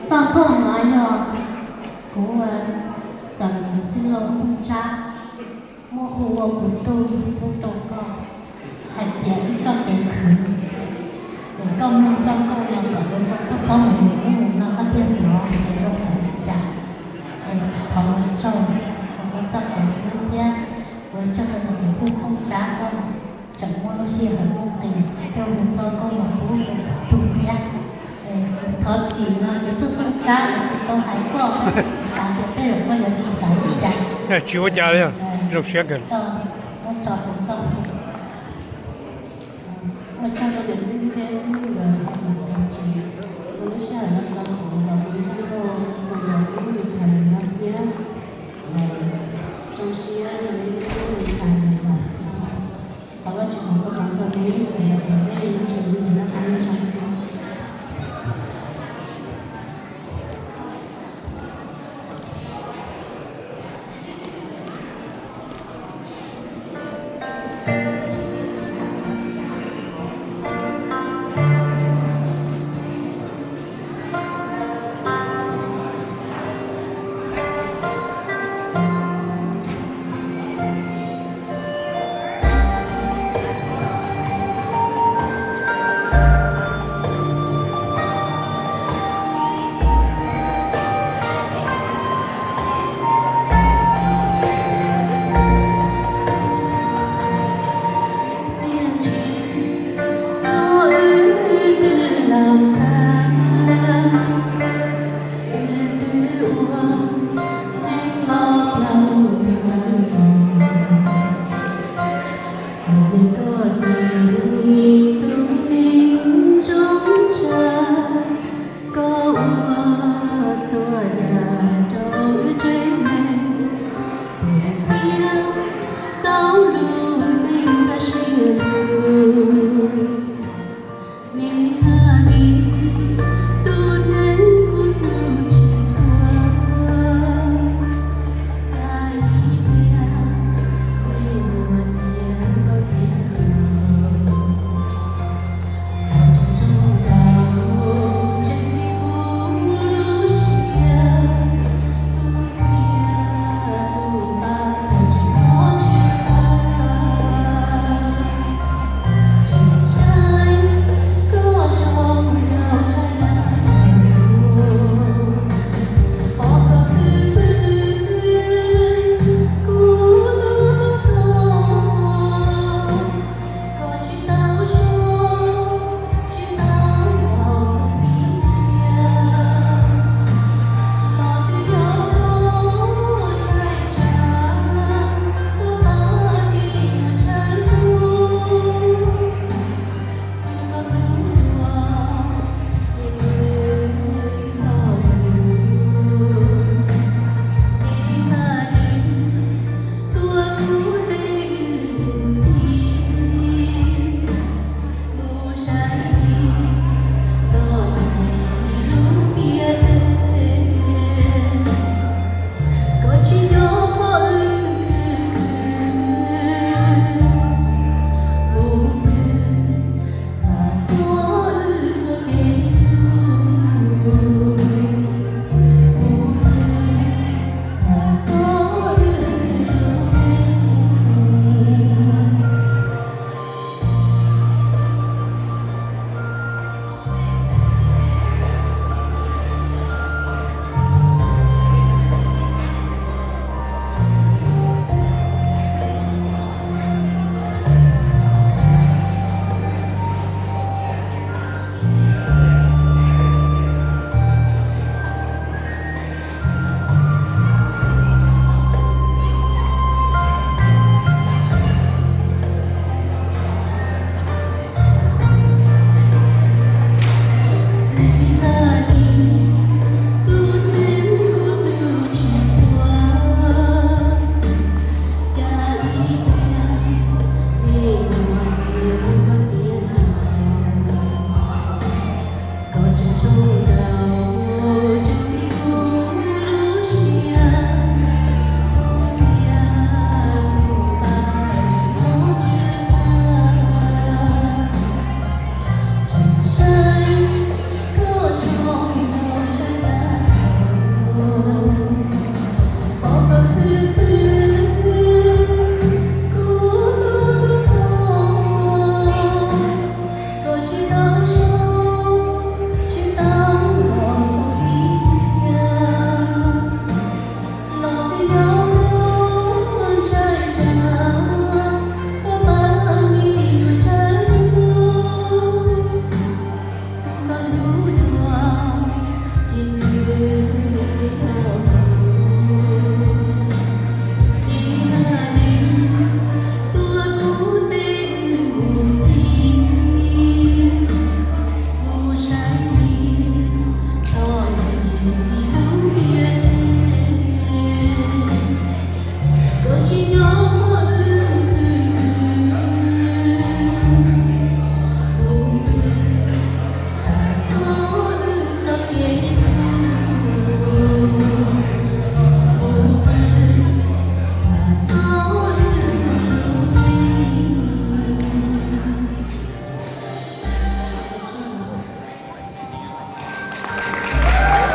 Txoj nkauj no yog kuv, kom niam txiv Lauj Txooj Tsab muab hu ua kuv tug pub rau koj hais tias ib txoj kev khwv, es koj mloog txoj nkauj no kom zoo, koj txhob mus mus ub mus no koj thiaj hnov zoo li cas. Thov ua tsaug rau koj txoj kev hlub thiab ua tsaug rau niam txiv Txooj Tsab koj tseem muaj lub sij hawm muaj nqis thiaj hu txoj nkauj no pub rau kuv tug thiab. Thov txim no niam txiv Txooj Tsab, kuv tsis tau hais koj, kuv xav tias tej zaum koj yuav tsis xav li cas. Tsis ua cas li, zoo siab kawg. Ua tsaug rau koj. Ua tsaug rau niam txiv thiab xib hwb.